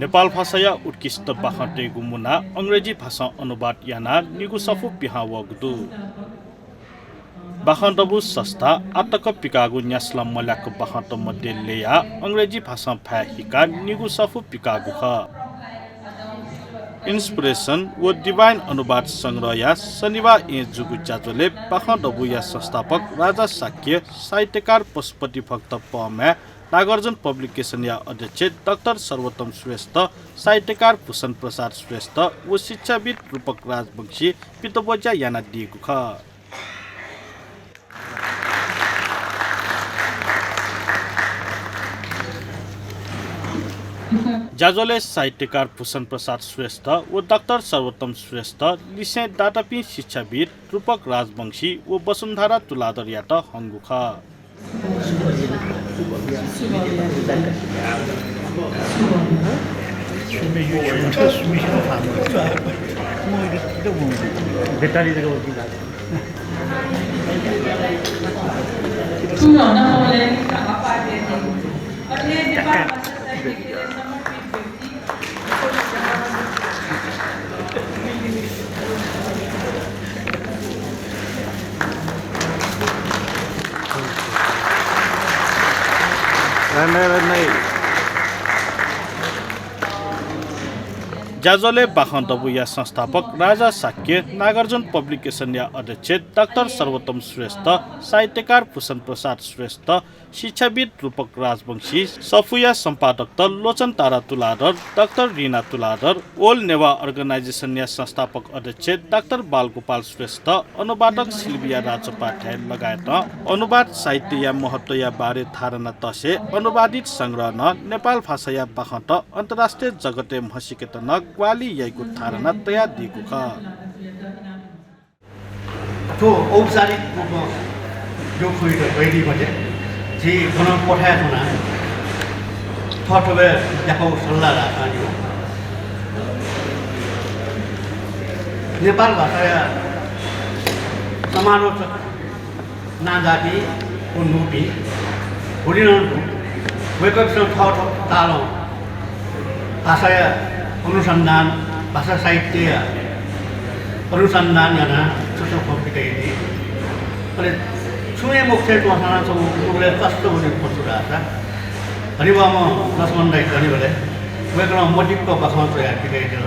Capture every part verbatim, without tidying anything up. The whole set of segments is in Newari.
नेपाल भाषाया उत्कृष्ट बाखंतय्गु मुना अंग्रेजी भाषां अनुवाद यानाः निगू सफू पिहां वःगु दु। बाखं दबू संस्था आःतक पिकाःगु न्यासलं मल्याक बाखंत मध्ये ल्ययाः अंग्रेजी भाषां भाय् हिकाः निगू सफू पिकाःगु खः। Inspiration व Divine अनुवाद संग्रहया शनिबाः येँ जूगु ज्याझ्वलय् बाखं दबूया संस्थापक राजा शाक्य, साहित्यकार पशुपति भक्त पहमाय्, नागार्जुन Publication या अध्यक्ष डाक्टर सर्वोत्तम श्रेष्ठ, साहित्यकार भूषण प्रसाद श्रेष्ठ व शिक्षाविद् रूपक राजवंशी पितब्वज्या यानादीगु खः। ज्याझ्वलय् साहित्यकार भूषण प्रसाद श्रेष्ठ व डाक्टर सर्वोत्तम श्रेष्ठ लिसें दातापिं शिक्षाविद् रूपक राजवंशी व वसुन्धरा तुलाधरयात हंगु खः। ज्याझ्वलय् बाखं दबूया संस्थापक राजा शाक्य, नागार्जुन Publication या अध्यक्ष डाक्टर सर्वोत्तम श्रेष्ठ, साहित्यकार भूषण प्रसाद श्रेष्ठ, शिक्षाविद् रूपक राजवंशी, सफूया सम्पादकत Lochan Tara Tuladhar, doctor Rina Tuladhar, All Newa Organization या संस्थापक अध्यक्ष डाक्टर बालगोपाल श्रेष्ठ, अनुवादक सिल्भिया राजोपाध्याय लगायतं अनुवाद साहित्यया महत्वया बारे धारणा तसें अनुवादित संग्रह नं नेपाल भाषाया बाखंत अन्तर्राष्ट्रिय जगतय् म्हसीकेत नं ग्वाहालि याइगु धारणा तयादीगु खः। थ्व औपचारिक रूपमा यो खुइट गइदी मध्ये झी गन कोठाय् च्वना थःथवय् ज्याकौ सल्लाह धाःसां यो नेपाल भाषाया समालोचक नांजाःपिं व न्हूपिं हुलिं नं दु। वय्कःपिन्सं थःथः तालं भाषाया अनुसन्धान, भाषा साहित्यया अनुसन्धान यानाः छुं छुं खँ पिकयादी। अले छुं हे मखुथें च्वंसां नं छगू उबलय् कष्ट वनीगु खँ छु धाःसा हनेबहःम्ह लक्ष्मण दाइ दनिबलय् वय्कलं मदिक्क बाखं च्वयाः पिकयादिल।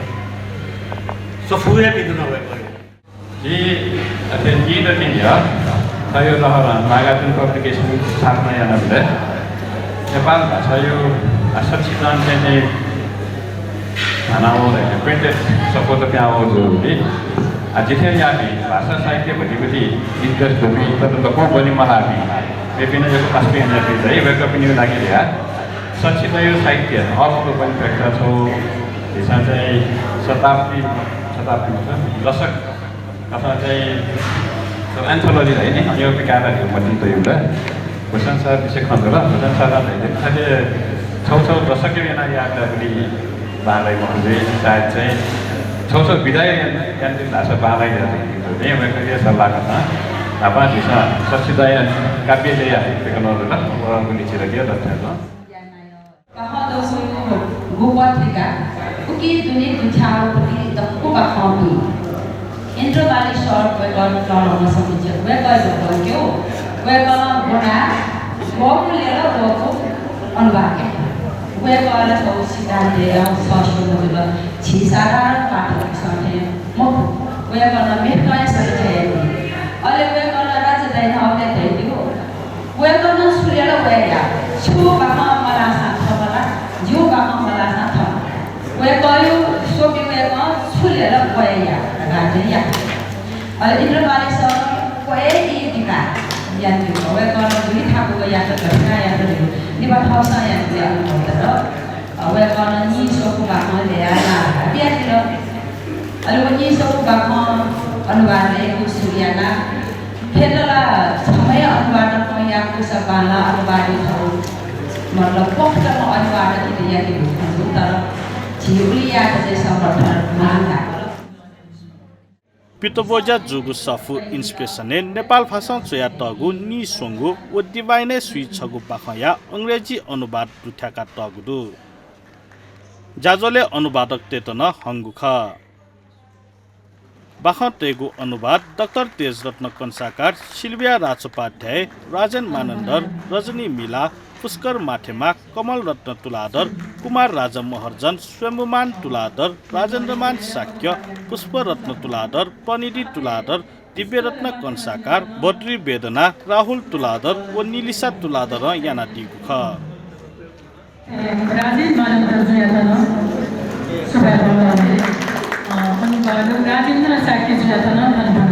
सफू हे पिकन वय्कः। झी अथे नीदँ तिनि थ्व रहलं नागार्जुन Publication स्थापना यानाबलय् नेपाल भाषाया आ सच्छि नं थें हानं वःगु printed सफूत पिहां वःगु जूगुलिं, आ, जिथें याःपिं भाषा साहित्य भतिभति interest दुपिं, तर दक्वं ब्वने मलाःपिं, मेपिं नं यक्व पासापिं हनेपिं दइ, वय्कःपिनिगु लागि ल्ययाः सच्छि तय्गु साहित्य अःपु रूपं प्रेक्षाः छगू झीसं चाहिँ शताब्दी, शताब्दी मखु, दशक अथवा चाहिँ थ्व anthology धाइ नि, यो पिकायेत न्ह्यः मतिइ तयागु ला। भूषण सरपिंसं खँ ल्हाल, भूषण सरं धयादिल, थथे छगू छगू दशक यानाः यायेगु ला बुलि बांलाइ मखु जुइ, सायद चाहिँ छगू छगू विधा यानाः यानादिल धाःसा बांलाइ जुइ धइगु दु। वय्कःया सल्लाह कथं न्हापां झीसं सच्छि तय् काव्य ल्ययाः पिकनं वल, व बुलि झीत लथ्याः च्वं। बाखं दबूगु पत्रिका उकी दुने दुथ्याःगु पति दक्व बाखं दु। इन्द्रमाली सर वय्कः तःधंम्ह समीक्षक, वय्कःयात वंकेगु, वय्कलं ब्वनाः वःगु ल्यल, वःगु अनुवाद यात। वय्कलं थ्व सिद्धान्तय् सःस्यू मजुल, झी साधारण पाठकपिन्सं थें मखु। वय्कलं मेपिन्त हे समीक्षा यादी। अले वय्कलं राजा दाइ नं अथे धयादीगु। वय्कलं छु ल्यल वया, छु बाखं मलाःसां थः मलाः, जिगु बाखं मलाःसां थः मलाः। वय्कःयागु स्वःपिं वय्कलं छु ल्यल वया धकाः चाहिँ यात। अले इन्द्रमाली सरं क्वय् ई दिकाः यानादीगु। वय्कलं गुलि थाकुगु यात, गथे यानादीगु, निपा थःसं यानादीगु अनुभव दत। अ, वय्कलं नीं स्वकू बाखं ल्ययाः ला बियादिल। अले व नीं स्वकू बाखं अनुवाद यायेगु सुरु याना। थें ला छम्ह हे अनुवादकं याकूसा बांलाः अनुवादय् थ्व मतलब पक्वम्ह अनुवादकयात याकेगु खँ दु, तर झी उलि यायेत चाहिँ समर्थ मजूगु खः। पितब्वज्या जूगु सफू Inspiration-य् नेपाल भाषां च्वयातःगु नीस्वंगू व Divine-य् स्वीछगू बाखंया अंग्रेजी अनुवाद दुथ्याकातःगु दु। ज्याझ्वलय् अनुवादकतय्त नं हंगु खः। बाखंतय्गु अनुवाद डाक्टर तेजरत्न कंसाकार, सिल्भिया राजोपाध्याय, राजेन मानन्धर, रजनी मिला, पुष्कर माथेमा, कमलरत्न तुलाधर, कुमार राजा महर्जन, स्वयम्भूमान तुलाधर, राजेन्द्रमान शाक्य, पुष्परत्न तुलाधर, प्रनिधि तुलाधर, दिव्यरत्न कंसाकार, बद्री वेदना, राहुल तुलाधर व निलिसा तुलाधरं यानादीगु खः। राजेन मानन्धर जुयात नं सुभाय्। अ, अनुवादक राजेन्द्र शाक्य जुयात नं धन्यवाद।